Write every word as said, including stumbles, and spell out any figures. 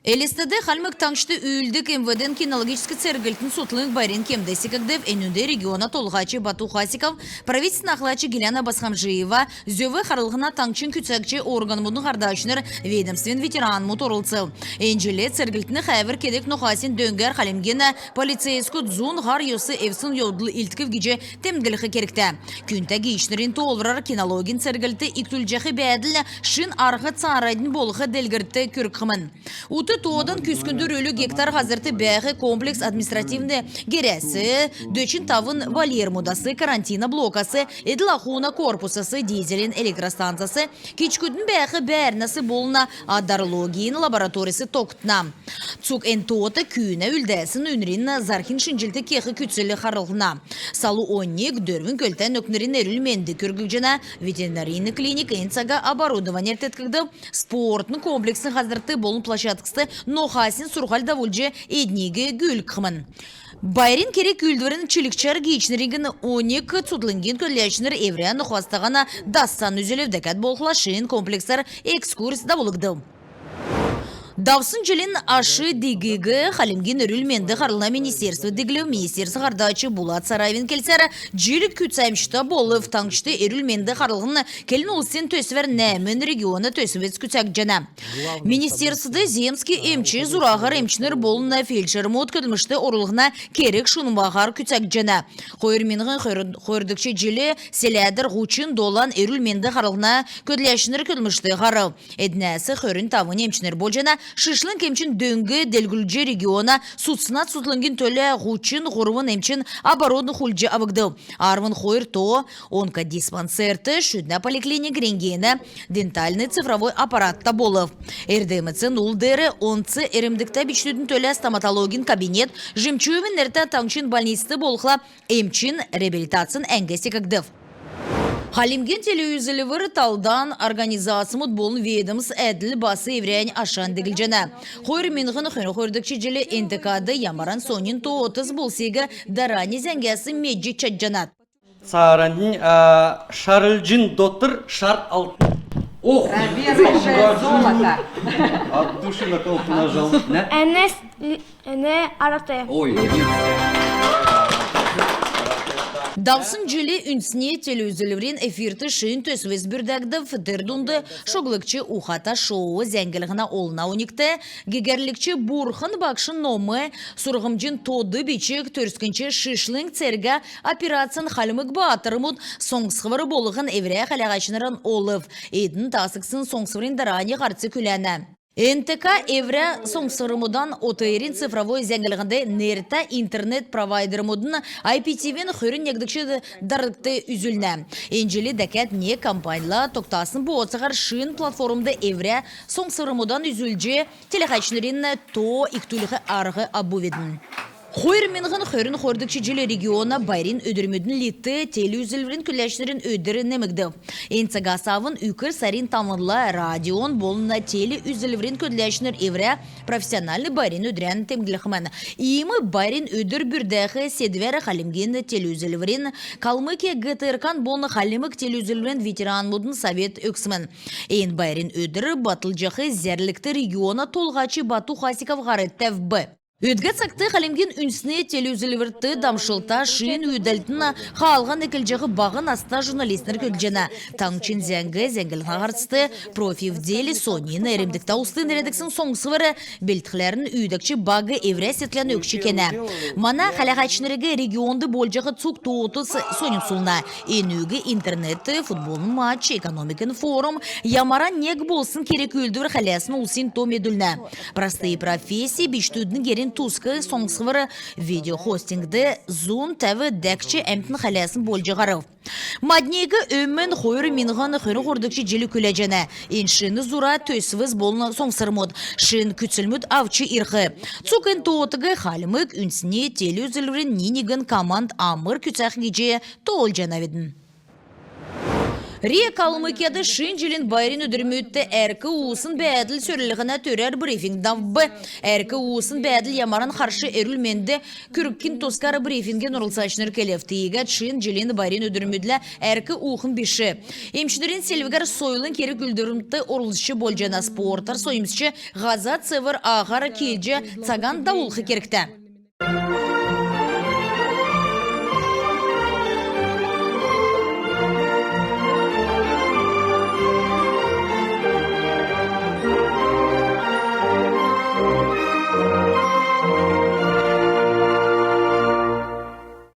Элстд Хальмг Таңһчд үүлддг МВД-н кинологическ церглтин сутлң байрин кемд секгдв. Энүнд региона толһач Бату Хасиков, правительствин ахлач Гиляна Босхомджиева, зөв харлһна таңһчин күцәгч органмудын һардачнр, ведомствин ветеранмуд орлцв. Эн җил церглтин хәәвр кедг нохасин дөңгәр Хальмгин полицейскүд зун һар йос эвдсн йовдл илдкв гиҗ темдглх кергтә. Күндтә гиичнрин тоолврар кинологин церглт икдүлҗәх бәәдл шин арһ цааранднь болх делгрлтд күргхмн. Ут тоодан күскндүр үлү гектар һазрт бәәх комплекс административн герәс, дөчн тавн вольермудас, карантина блокас, эдл-ахуна корпусас, дизелин электростанцас, кичгүднь бәәх бәәрнәс болн одарлогин лабораторияс тогтна. Цуг эн тоот күүнә үлдәсн үнрин зарһин шинҗллт кех күцл харлһна. Салу оньг дөрвн көлтә нөкднрин эрүл-менд күргҗәнә. Ветеринарин клиник эн цага оборудованяр теткгдв. Спортын комплексн һазрт болн площадкст нохасин сурһуль давулҗ, эдниг гүүлгхмн. Байрин керг-үүлдврин чилгчәр гиичнрин оньг цутхлңгин көдләчнр эврә нохастаһан дассан үзүлв. Дәкәд болхла шин комплексәр экскурсь давулгдв. Давсн җилин аш дигиг Хальмгин эрүл-менд харлһна министерств диглв. Министерств һардач Булат Сараевин келсәр, җил күцәмҗтә болв. Таңһчд эрүл-менд харлһн келн улсин төсвәр нәәмн региона төсвс күцәгдҗәнә. Министерствд земский эмч зураһар эмчнр болн фельдшермүд көдлмшт орулһна керг шунмһаһар күцәгдҗәнә. Хойр миңһн хөрдгч җил селәдәр һучн долан эрүл-менд харлһна көдләчнр көдлмшт һарв. Эднәс хөрн тавн эмчнр болҗана. Шишлң эмчин дөң делгрүлҗ, региона судцна цутхлңгин төлә һучн һурвн эмчин оборудовань хулдҗ авгдв. Арвн хойр то онкодиспансерт, шүднә поликлиник рентгена, дентальный цифровой аппаратта болв. Эрдмцин ул деер онц эрмдгтә бичкдүдин төлә стоматологин кабинет, Жемчуевин нертә таңһчин больницд болхла эмчин реабилитацин әңг секгдв. Хальмгин телеүзүлвр талдан организацмуд болн ведомств әдл бас эврәннь ашан диглҗәнә. Хойр миңһн хөрн хойрдгч җил НТК-д ямаран соньн тоотс болсиг дарани зәңгәс медҗ чадҗанат. Цааранднь, а, шарлҗн дотр шар алтн. Ох! Провернутое золото. От души на кнопку нажал. Нә? Энә арат. Ой. Давсн җил үндсн телеүзүлврин эфирт шин төсвс бүрдәгдв. Тер дунд шоглгч ухата шоу, зәңглһнә олна оньгт гегәрлгч Бурхн Багшин ном, сурһмҗин тод бичг, төрскнч шишлң цергә операцин хальмг баатрмуд. Соңсхвр болһн эврә хәләһәчнрин олв. Эдн тасгдсн соңсхврин дарани һарц күләнә. НТК эврә соңсхврмудан ОТР-ин цифровой зәңглһнд нертә интернет-провайдермудын IPTV-н хөрн негдгч даргт үзүлнә. Эн җил дәкәд нег компаньла тогтасн бооцаһар шин платформд эврә соңсхврмудан үзүлҗ, телехәләһәчнрин то икдүлх арһ аввидн. Хойр миңһн хөрн хойрдгч җил региона байрин өдрмүдин литд телеүзүлврин көдләчнрин өдр немгдв. Эн цагас авн үкр сарин тавнла радион болн телеүзүлврин көдләчнр эврә профессиональн байрин өдрән темдглхмн. Иим байрин өдр бүрдәх седвәр Хальмгин телеүзүлврин, Калмыкия ГТРК-н болн Хальмг телеүзүлврин ветеранмудын совет өгсмн. Эн байрин өдр батлҗах зәрлгт региона толһач Бату Хасиков һар тәвв. Өдгә цагт Хальмгин үндсн телеүзүлврт дамшлта шин үүдәлтин хаалһан эклҗәх баһ наста журналистнр көдлҗәнә. Таңһчин зәңг зәңгллһнә һарцд «Профи в деле» соньн эрмдгтә улст нерәдгдсн соңсхвр белдхләрн үүдәгч баг эврә седклән өгч кенә. Мана хәләһәчнриг регионд болҗах цуг тоотс соньмсулна. Энүг интернет, футболын матч, экономикин форум, ямаран нег болсн керг-үүлдвр хәләсн улсин то медүлнә. «Простые профессии» бичкдүдин герин туск соңсхвр видеохостингд зун тәв дәкҗ әмтн хәләсн болҗ һарв. Мадниг өмн хойр миңһн хөрн хойрдгч җил күләҗәнә. Эн шин зура, төсвс болн соңсхврмуд, шин күцлмүд авч ирх. Цуг эн тоотыг Хальмг үндсн телеүзүлврин ни-негн команд амр күцәх гиҗ тоолҗанавидн. РИА Калмыкияд Шин җилин байрин өдрмүдт әрк уусн бәәдл сөрлһнә төрәр брифинг давв. Әрк уусн бәәдл ямаран харш эрүл-менд күргхин тускар брифингин орлцачнр келв. Тиигәд Шин җилин байрин өдрмүдлә әрк уухн биш. Эмчнрин селвгәр сойлын керг-үүлдврмүдт орлцҗ болҗана. Спортар соймсч, һаза цевр аһар кеҗ цаган давулх кергтә.